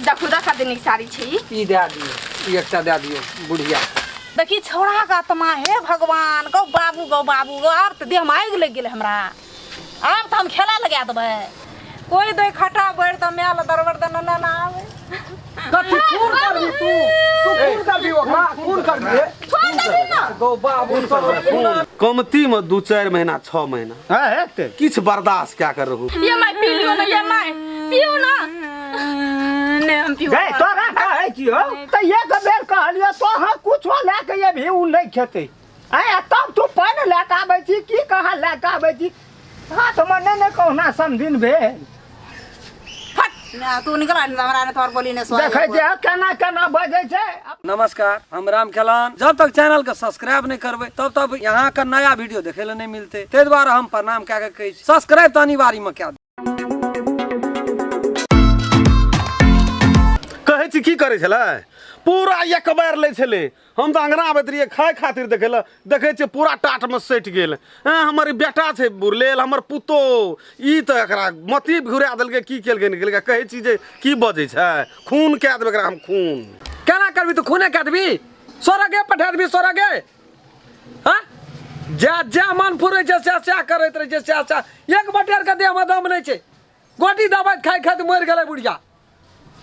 देखू देखा देनी साड़ी छै ई। ई दए दियौ, ई एकटा दए दियौ बुढ़िया। देखी छौड़ा के आत्मा, हे भगवान, गौ बाबू गौ बाबू गौ, आब तऽ देहमे आगि लागि गेलै हमरा, आब तऽ हम खेला लगा देबै। कोइ दै खटा बैठ तऽ माय लए दरबर दे ना ना आबै। कथी खून करबी तू? तू खून करबी ओकरा? खून करबी हे? छोड़ देबी ना। गौ बाबू सब खून। कमती में 2-4 महीना 6 महीना हाँ, हेतै। किछु बर्दाश्त क्या कर रहू। ये my P लियो ना, ये my पियो ना। ने हम पियो। गै, तोरा कहै छियौ तऽ एक बेर कहलियौ तोहर कुछो लए के अयबही ओ नहि खेतै। आँय, आ तब तू पानि लए कऽ आबै छी की कहाँ लए कऽ आबै छी, हाथमे नहि ने कहुना समधिन भेल। फट ना, तू निकल आ, हमरा ने तोहर बोली ने सुनाइ। देखै छियै केना केना बजै छै। नमस्कार, हम राम खेलान। जब तक चैनल के सब्सक्राइब नहीं करबै तब तक यहाँ के नया वीडियो देखे ले नहीं मिलते, ताहि दुआरे हम प्रणाम कए के कहै छी सब्सक्राइब तऽ अनिवार्य में कए दियौ। कहै छी की करै छलै, पूरा एक बार लै छलै। हम तऽ अङ्गना आबैत रहियै खाय खातिर, देखै लए देखै छियै पूरा टाटमे सटि गेल। हँ, हमर ई बेटा छै बुरलेल, हमर पुतोह, ई तऽ एकरा मति घुरा देलकै, की केलकै नहि केलकै। कहै छी जे की बजै छै, खून कए देबै एकरा हम, खून। केना करबी तू? खूने कए देबी, स्वर्गे पठा देबी, स्वर्गे। हाँ, जा जा मन फुरै छै सएह सएह करैत रहै छै, सएह सएह। एक बटेरके देहमे दम नहि छै, गोटी दबाइ खाइ खाइत मरि गेलै बुढ़िया।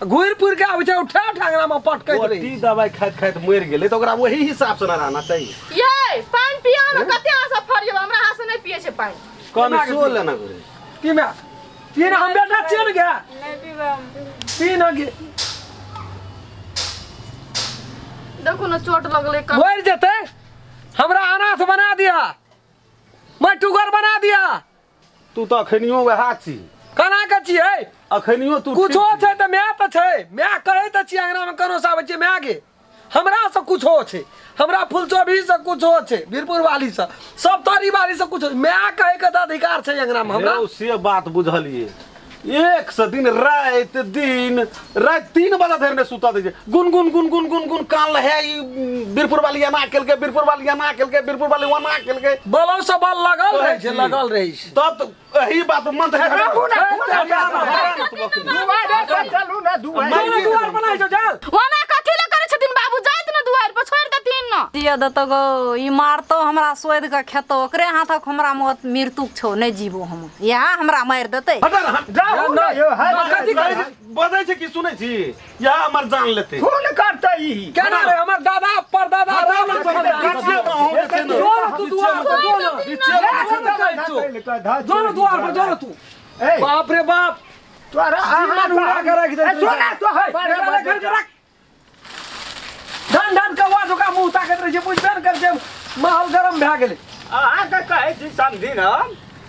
घुरि पुरि के आबै छै, उठा उठा अंगना में पटकैत रहै। गोटी दवाई खाइत खाइत मरि गेलै तऽ ओकरा वही हिसाब से ने रहना चाहिए। ये पानि पिया ना, कते अहाँ सब फरियब, हमरा हाथ से नहीं पिए छै पानि। कम सो लेना घुरे। पी मैं पी ना, हम बेटा छियै ने गे। नहि पीबै हम। पी ना गे। देखू ना चोट लगलै। मरि जेतै, हमरा अनाथ बना दिया, मटुगर बना दिया। तू तऽ अखनियो वएह छी। केना के छियै? अखनियो तू कुछो ठीक छी। छै तऽ माय तऽ छै, माय कहै तऽ छियै अंगना मे कोनो से आबै छियै माय गे, हमरा से कुछो छै, हमरा फुलचोभी से कुछो छै, बीरपुर वाली से, सब तरी वाली से कुछो, माय कहै के तऽ अधिकार छै अंगना मे हमरा। यौ, से बात बुझलियै, एक से दिन राति दिन राति 3 बजे धरि नहि सुतऽ दै छै, गुन गुन गुन गुन गुन गुन कान लहे, ई बीरपुर वाली एना केलकै, बीरपुर वाली एना केलकै, बीरपुर वाली ओना केलकै। बलो से बल लगल रहै छै, छी। लगल रहै छै। तब तऽ एही बात पर मन तऽ रहू ना, हे, खून हे, दुआरे पर चलू ना, दुआरे। चल, दुआर पर नहि छौ, चल। ओना कथी लए करै छथिन बाबू, जाइत ने दुआरि पर छोड़ि देथिन ने। दिया देतो गो, ई मारतो हमरा, सोधि कऽ खेतो, ओकरे हाथक हमरा मौत मृत्यु छौ, नहि जीबो हम, इएह हमरा मारि देतै। हटा ना, हट। रहू ना यौ, हट, कथी हट, करै हट। छी? बजै छै की सुनै छी, इएह हमर जान लेतै। खून करतै ई। केना रे, हमर दादा परदादा हटा राम ना, लक्ष्मण बीचे जानकी। मे अहूँ जे छै ने। जो ना तू दुआर पर, जो ना। बीचे मे जो ना कहै छौ। जो ना दुआर पर, जो ना तू। ए, बाप रे बाप, तोरा जीवन उड़ा के राखि दै। ए, सुन ना, तो है। एकरा ले घर के रख। ढन ढन के आवाज ओकरा मुँह ताकैत रहै छै, बुझबे ने करै छै, माहौल गरम भए गेलै। अहाँके कहै छी समझी ने,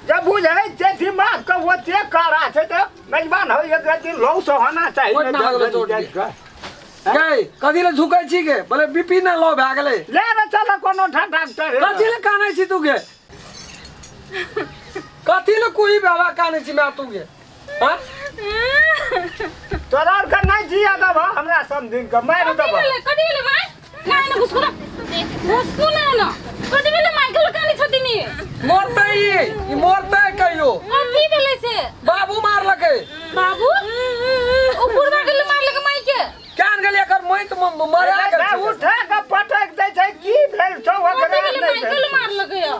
जब बुझै छै दिमाग के ओते कड़ा छै तऽ मेजबान हो एक रति लौ से होना चाही। ओहि ने नागलो जल्दी चोट जाइ के। के। गै, कथी ले झुकै छी गे? बोले बीपी ने लो भए गेलै। ले ने चल कोनो ठाम डॉक्टर। कथी ले कानै छी तू गे? कथी ले कुही बाबा कानै छी माय तू गे? हाँ? तोरा आर के नहि जिया देबह हमरा समझिन के मारि कथी देबह। भेलै, कथी भेलै माय? ना ना घुसकू ना, घुसकू ना ना, कथी भेलै माय? गेल कानै छथिन ई। मरतै ई, ई मरतै कहियो। कथी भेलै से? बाबू मारलकै। बाबू ओ बुढ़वा गेल मारलकै माय के? केहन गेलै एकर मौत मरा गेल छै। उठा के पटक दै छै, की भेल छौ ओकरा? कथी भेलै नहि माय? भेल गेल छौ। मारलकै या?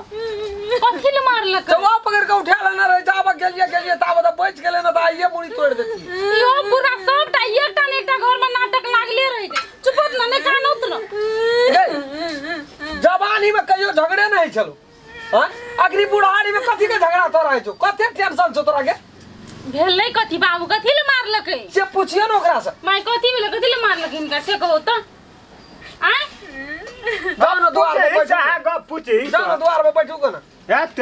कथी ले मारलकै? तऽ ओ पकड़ि कऽ उठा लेने रहै, ताबत गेलियै गेलियै ताबत तऽ बचि गेलै ने तऽ आइए मुड़ी तोड़ि देतियै। इहो पूरा सबटा एकटा ने एकटा घर में नाटक लागले रहे छै। चुपत ना, नहि कानत ना। गै, जवानी में कहियो झगड़े नहि होइ छलौ, हँ? अखनी बुढ़ारी में कथी के झगड़ा तोरा होइ छौ? कते टेंशन छौ तोरा के? भेलै कथी बाबू? कथी ले मारलकै से पुछियो ने ओकरा से। माय, कथी भेलै, कथी ले मारलकै हिनका से कहू तऽ? आँय, जाउ ने दुआर पर पूछही बैठू। सएह गप पूछही। जाउ ने दुआर पर बैठू के ने। हेत।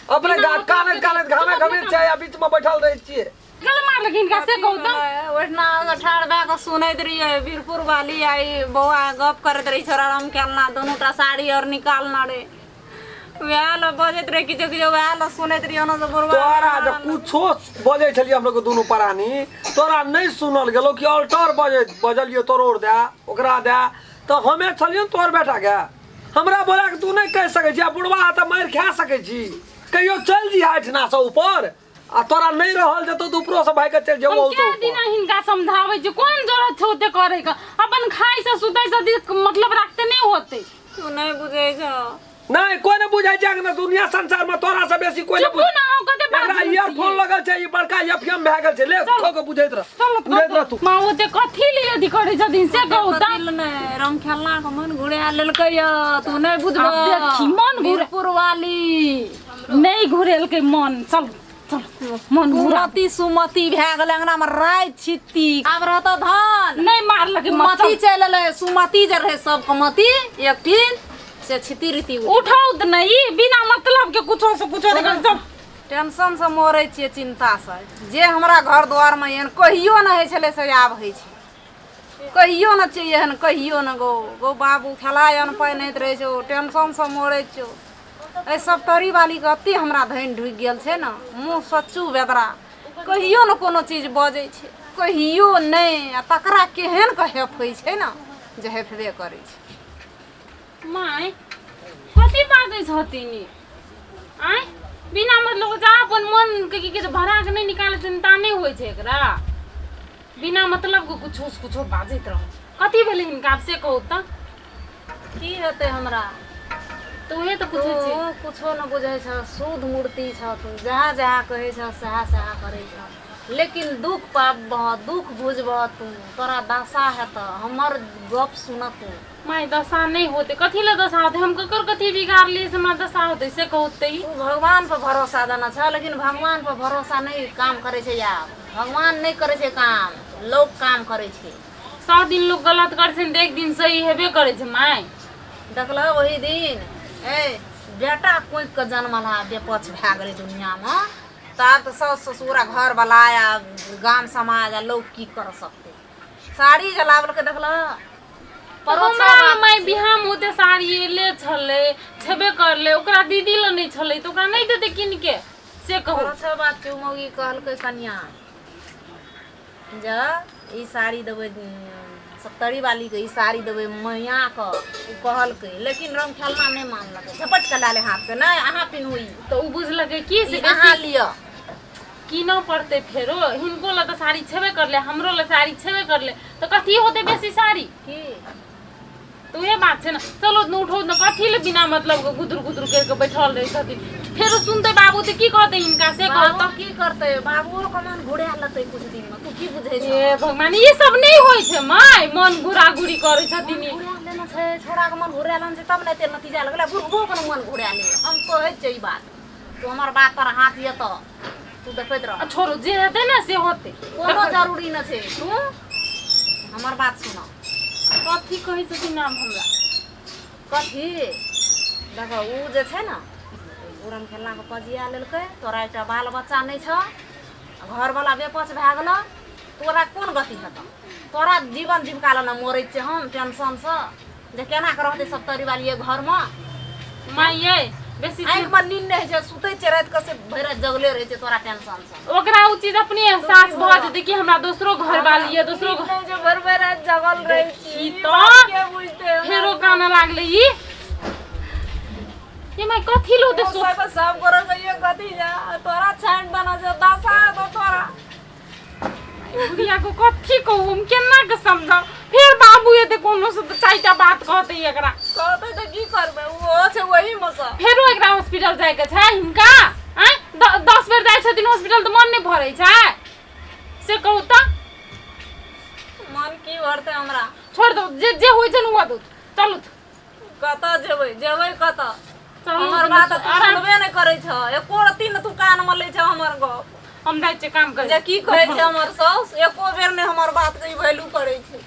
अपने कानैत कानैत घामे घमे छै आ बीच में बैठल रहै छियै। गल मारलकै हिनका से कहू तऽ? ओहिठिना ठाढ़ भए कऽ सुनैत रहियै, वीरपुर वाली आई बौआ गप करैत रहै छोरा राम खेलना, दुनू टा साड़ी और निकालना रे, वएह लए बजैत रहै किछो किछो, वएह लए सुनैत रहियै ओना से बुढ़वा। तोरा जे कुछो बजै छलियै हम लोग दुनू प्राणी, तोरा नहि सुनल गेलो कि अल्टर बजै बजलियै तोरो और दए ओकरा दए, तऽ हमे छलियै ने तोहर बेटा के, हमरा बोला के तू नहि कहि सकै छी। आ बुढ़वा तऽ मारि खा सकै छी, कहियो चलि जइहा एहिठिनासँ ऊपर आ तोरा नहि रहल जेतौ तऽ ऊपरो से भागि के चलि जेबौ हम ओतौ कै दिना हिनका समझाबै छी कोन जरूरत छै ओते करे के अपन खाय से सुतै से मतलब राखते नहि होते तू नहि बुझै छौ नहि कोई नहि बुझै छै अंगना दुनिया संसार में तोरा से बेसी कोई नहि चुपू ना हम कते एकरा बाजै ईयरफोन लगल छै ई बड़का एफएम भए गेल छै ले खो के बुझैत रह बुझैत रह तू माँ ओते कथी लिए अथी करै छथिन से कहू तऽ कथी नहि रंग खेलना के मन घुरा लेलकै य तू नहि बुझबह आब देखी, मन घुरा- वीरपुर वाली नहि घुरेलकै मन चल चल मन घुरा कुमति सुमति भए गेलै अंगना में राय छित्ती आब रहतो धान नहि मारलकै मन मति चलि एलै सुमति जे रहै सबके मति एकठिन से छिती रीति उठाउ तऽ नहि बिना मतलब के कुछो से कुछो देखल चल टेंशन से मरै छियै चिंता से जे हमरा घर दुआरमे एहन कहियो नहि होइ छलै से आब होइ छै कहियो नहि छै एहन कहियो नहि गो गो बाबू खेलाय अन्न पानि होइत रहै छौ टेंशनसँ मरै छौ एहि सब तरी वालीके अते हमरा धनि ढुकि गेल छै ने मुँह सच्चू बेदरा कहियो ने कोनो चीज बजै छै कहियो नहि आ तकरा केहन के हेफ होइ छै ने जे हेफबे करै छै माय कथी बाजै छथिन ई? आँय बिना मतलब जा अपन मन के की कहै छै भरा के नहि निकालै चिंता नहि होइ छै एकरा बिना मतलब के कुछो से कुछो बाजैत रहू कथी भेलै हिनका आब से कहू तऽ की हेतै हमरा तऽ उहे तऽ पूछै छी तू कुछो न बुझै छ शुद्ध मूर्ति छ तू जहाँ जहाँ कहै छ सएह सएह करै छ लेकिन दुख पाबह दुख बुझबह तू तोरा दशा हेतह हमर गप सुन तू माय दशा नहि होतै कथी लए दशा होतै हम ककर कथी बिगाड़लियै से हमरा दशा होतै से कहू तऽ ई तू भगवान पर भरोसा देना छ लेकिन भगवान पर भरोसा नहि काम करै छै आब भगवान नहि करै छै काम लोक काम करै छै सौ दिन लोग गलत करै छै तऽ एक दिन सही हेबे करै छै माय देखलह ओहि दिन ए बेटा कोइक के जनमल हा बेपछ भए गेलै दुनियामे तऽ आब तऽ साउस ससुर आ घरवला आ गाम समाज आ लोक की कर सकतै साड़ी जलाबलकै देखलह हमरा लए माय बियाहमे ओते साड़ी एले छलै छेबे करलै ओकरा दीदी लए नहि छलै तऽ ओकरा नहि देतै कीन के से कहू परोछो बात छै ओ मौगी कहलकै कनिया जे ई साड़ी देबै सप्तरी वालीके ई साड़ी देबै मैयाके ओ कहलकै लेकिन रंग खेलना नहि मानलकै झपटि कऽ लए ले हाथके नहि अहाँ पिन्हू ई तऽ ओ बुझलकै की से ई अहाँ बेसी लिअ कीनऽ पड़तै फेरो हिनको लए तऽ साड़ी छेबे करलै हमरो लए साड़ी छेबे करलै तऽ कथी होतै बेसी साड़ी की तऽ उहे बात छै ने चलो ने उठो ने कथी ले बिना मतलब के गुदुर गुदुर करि के बैठल रहै छथिन फेरो सुनतै बाबू तऽ की कहतै हिनका से बाबू कहतऽ की करतै बाबुओ के मन घुरा लेतै कुछ दिन में तू की बुझै छह हे भगवान ई सब नहि होइ छै माय मन घुरा घुरी करै छथिन ई। घुरा लेना छै छोड़ा के मन घुरा लेना छै तब ने एते नतीजा लगलै बुढ़बो के मन घुरा ले हम कहै छियै ई बात तू हमर बात पर हाथ ये तऽ तू देखैत रह आ छोड़ू जे हेतै ने से होतै कोनो जरूरी न छै तू हमर बात सुन कथी कहै छथिन आब हमरा कथी देखो उ जे छै ने उड़न खेलनाके पजिया लेलकै तोरा एकटा बाल बच्चा नहि छौ घरवला बेपच भए गेलौ तोरा कोन गति हेतौ तोरा जीवन जीविका लए ने मरै छियै हम टेंशनसँ जे केना के रहतै सब तरी वाली घरमे माय यै बेसी आँखिमे नींद नहि होइ छै सुतै छियै राति कऽ से भरि राति जगले रहै छै तोरा टेंशनसँ ओकरा ओ चीज अपने एहसास भऽ जेतै कि हमरा दोसरो घर वाली यऽ दोसरो घर नहि जे भरि भरि राति जगल रहै छी ई ई तऽ बात के बुझतै फेरो कानऽ लागलै ई ये माय कथी लो ते सोच सब सब गोरे के ये गति जा तोरा छानि देना छै दशा हेतौ तोरा बुढ़िया को कथी कहू हम केना के समझाउ फेर बाबू एते कोनो से तऽ चारिटा बात कहतै एकरा कहतै तऽ की करबै ओहो छै ओही मे सँ फेरो एकरा हॉस्पिटल जायके छै हिनका आँय 10 बेर जाइ छथिन हॉस्पिटल तऽ मन नहि भरै छै से कहू तऽ मन की भरतै हमरा छोड़ दो जे जे होइ छै ने हुआ दो चलू कतऽ जेबै जेबै कतऽ चलू हमर बात तू आराम सुनबे नहि करै छह एको रत्ती ने तू कानमे लै छह हमर गप हम जाइ छियै काम करै जे की कहै छै हमर साउस एको बेर नहि हमर बातके ई वैल्यू करै छै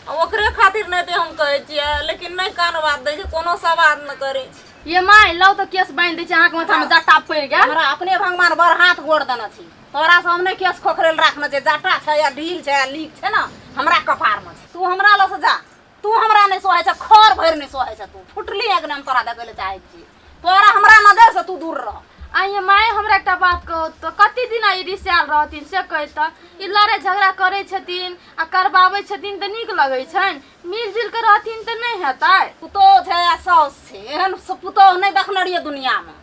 आ ओकरे खातिर नहि तऽ हम कहै छियै लेकिन नहि कान बात दै छै कोनो सवाल नहि करै छै ये माय लौ तऽ केस बान्हि दै छै अहाँके माथामे जट्टा पड़ि गेल हमरा अपने भगवान बड़ हाथ गोड़ देने छी तोरा से हम नहि केस खोखरे लए राखने छै जट्टा छै या ढील छै या लीक छै ने हमरा कपारमे छै तू हमरा लग से जा तू हमरा नहि सोहै छ खर भरि नहि सोहै छ तू फुटली एक हम तोरा देखै लए चाहै छी तोरा हमरा नजर से तू दूर रह आइए माय हमरा एकटा बात कहू तऽ कते दिना ई रिसायल रहथिन से कहि तऽ ई लड़ाइ झगड़ा करै छथिन आ करबाबै छथिन तऽ नीक लगै छनि मिल जुलि कऽ रहथिन तऽ नहि हेतै पुतोह छै आ साउस छै एहन पुतोह नहि देखने रहियै दुनियामे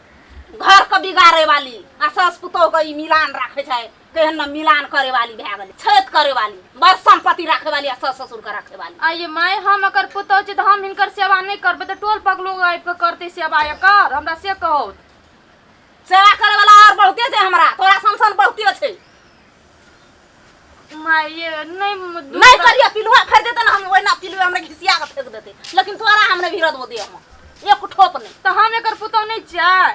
घर के बिगाड़े वाली आ सास पुतोह के ई मिलान राखे छै केहन न मिलान करे वाली भए गेलै छेद करे वाली बड़ संपत्ति राखे वाली आ सास ससुर के राखे वाली आइए माय हम अगर पुतोह छी तऽ हम हिनकर सेवा नहि करबै तऽ टोल पर लोग आबि कऽ करतै सेवा एकर हमरा से कहू सेवा करे वाला और बहुते छै हमरा तोरा सन सन बहुते छै माय ये नहि नहीं करिए पिलुआ फेर देते ना हम ओहिना पिलुआ हमरा घिसिया के फेंक देते लेकिन तोरा हम नहीं भिरत दे हम एक ठोप नहीं तऽ हम एकर पुतोह नहि छियै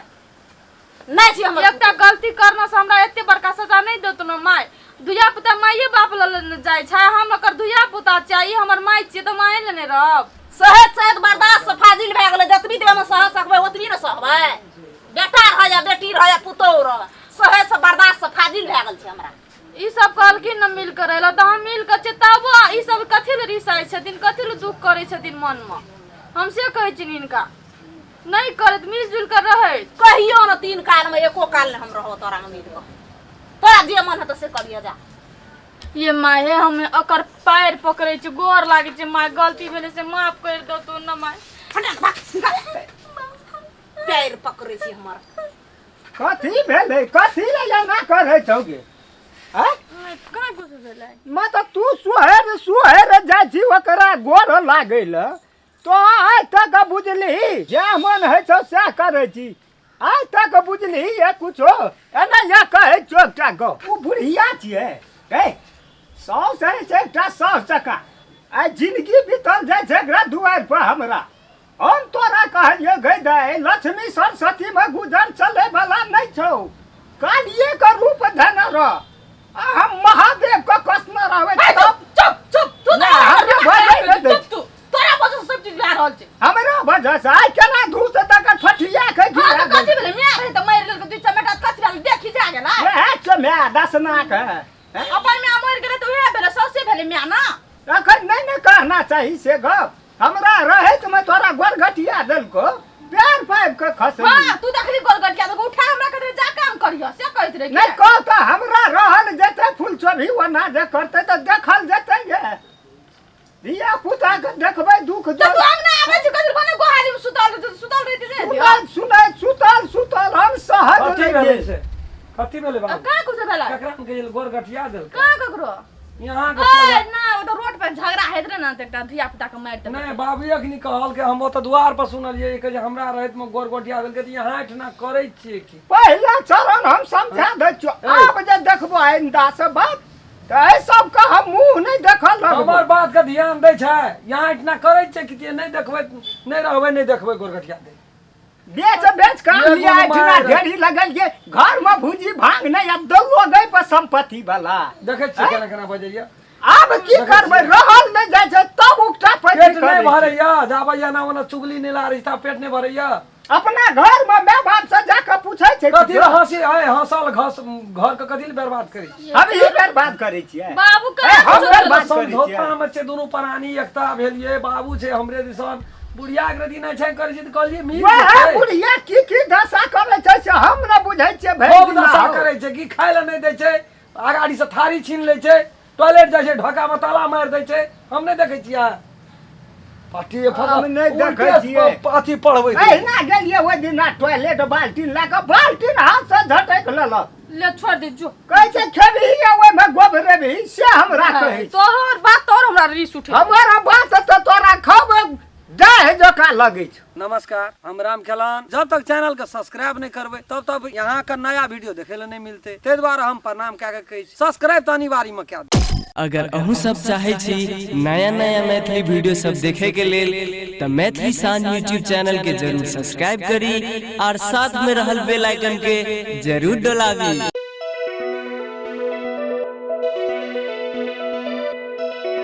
नहीं छी हमर एकटा गलती करना से हमरा एते बड़का सजा नहि देत न माय धिया पुता माइए बाप लग जाइ छै हम एकर धिया पुता छियै ई हमर माय छियै तऽ माये लेने रहब सहैत सहैत बर्दाश्त से फाजिल भए गेलै जतबी देहमे सह सकबै ओतबी ने सहबै बेटा रह या बेटी रह या पुतोहु रह सहै से बर्दाश्त से फाजिल भए गेल छै हमरा ई सब कहलखिन न मिल कऽ रहै लए तऽ हम मिल कऽ छियै तबो ई सब कथी लए रिसाइ छथिन कथी लए दुख करै छथिन मनमे हम से कहै छियनि हिनका नहि करैत मिलजुल कऽ रहैत कहियो न तीन काल में एको काल ने हम रहब तोरा में मिल कऽ तोरा जे मन हेतौ से करियो जा ये माय हे हम ओकर पैर पकड़ै छी गोर लागै छै माय गलती भेलै से माफ करि दो तू न माय फटाक भाग निकाल। पैर पकड़ै छी हमर कथी भेलै कथी लए एना करै छौ गे आँय? कहाँ कुछ भेलै मतलब तू सोहर सोहर जाइ छी ओकरा गोर लागै लए तो आइ तक बुझलिही जे मन होइ छौ सएह करै छी आइ तक बुझलिही ये कुछो एना ये कहै छौ एकटा गप ओ बुढ़िया छियै हे साउस होइ छै एकटा साउस जकाँ आइ जिनगी बीतल जाइ छै एकरा दुआरि पर हमरा हम तोरा कहलियै गै दाइ लक्ष्मी सरस्वतीमे गुजर चलैवला नहि छौ कालिएके रूप धेने रह आ हम महादेव के कसने रहबै चुप चुप चुप तू नहि, हमरा बजै नहि दै चुप तू तोरा वजह से सब चीज भए रहल छै हमरा वजह से आइ केना धूस दऽ कऽ ठठिया के हाँ गिरा तऽ कथी भेलै माय रहै तऽ मारि लेलकै दू चमेटा कथी भेलै देखी जा गेलै वएह छै माय दसना के अपन माय मरि गेलै तऽ उएह भेलै सौसे भेलै माय ने अखन नहि ने कहना चाही से गप हमरा रहैत मे तोरा गोरघटिया देलको पैर पाबि कऽ खसली हाँ तू देखली गोल गटिया देलको उठा हमरा कहते जा काम करियो से कहैत रहे नहि कह तऽ हमरा रहल जेतै फूल चोभी ओना जे करतै तऽ देखल जेतै गे धिया पुता के देखबै दुख तऽ तू अंगना आबै छी कथी बने गोहाली में सुतल रहती सुतल रहती ने सुतल सुनै सुतल सुतल हम सहज कथी नहि भेलै गेल। से कथी भेलै बाबू कहाँ कुछ भेलै ककरा में गेल गोर गठिया देलकै कहाँ ककरो यहाँ के ए ना ओ तऽ रोड पर झगड़ा होइत रहे ना तऽ एकटा धिया पुता के मारि देलकै नहि बाबू अखनी कहल के हम ओतऽ दुआर पर सुनलियै कि जे हमरा रहैत में गोर गोटिया देलकै तऽ यहाँ एहिठिना करै छियै की पहिला चरण हम समझा दै छियौ आब जे देखबो आइंदा से बात तऽ एहि सबके हम मुँह नहि देखल लगबो हमर बात के ध्यान दै छै यहाँ एहिठिना करै छियै कि जे नहि देखबै नहि रहबै नहि देखबै गोर गठिया दै बेच बेच कर ये लिया कोनो एहिठिना मारि। ढेरी लगल जे घर में भूजी भांग नहीं अब दौड़ो गई पर संपत्ति वाला देखै छियै केना केना बजैया आब की करबै रहल नहि जाइ छै तब उकटा पेट पैठ नहि भरैया जाबैया ना ओना चुगली नहि लारै छै पेट नहि भरैया अपना घर में माय बाप से जाके पूछै छै कथी लए हँसी आय हँसल घस घर के कथी लए बर्बाद करै छी हम ई बर्बाद करै छियै बाबू ए, कहाँ हम कुछो बर्बाद करै छियै समझौता मे छै दुनू प्राणी एकता भेलियै बाबू छै हमरे दिसन बुढ़िया के रदी नहि छै करै छै तऽ कहलियै मिल वएह जेतै। बुढ़िया की की दशा करै छै से हम नहि बुझै छियै भरि खूब दिना दशा हौ। करै छै की खाय लए नहि दै छै अगाड़ी से थारी छीन लै छै टॉयलेट जाइ छै ढका मे ताला मारि दै छै हम नहि देखै छियै पार्टी हम नहि देखै छियै। अथी पढ़बै छै। अहिना गेलियै ओहि दिना टॉयलेट बाल्टीन लए कऽ बाल्टीन हाथसँ झटकि लेलक ले छोड़ दे जो कहै छै खेबही या ओहिमे गोबरेबही से हमरा कहै छै तोहर बात तोहर हमरा रीस उठे हमर बात तऽ तोरा खब डाह जकाँ लगै छौ नमस्कार हम राम खेलान जब तक चैनल के सब्सक्राइब नहीं करबै तब तक यहाँ का नया वीडियो देखे ला नहीं मिलते ताहि दुआरे हम प्रणाम कए के कहै छी सब्सक्राइब तऽ अनिवार्य में कए दियौ। अगर अहूँ सब चाहै छी नया नया मैथिली वीडियो सब देखे के लेल तऽ मैथिली शान यूट्यूब चैनल के जरूर सब्सक्राइब करी और साथ में रहल बेल आइकन के जरूर डोलाबी।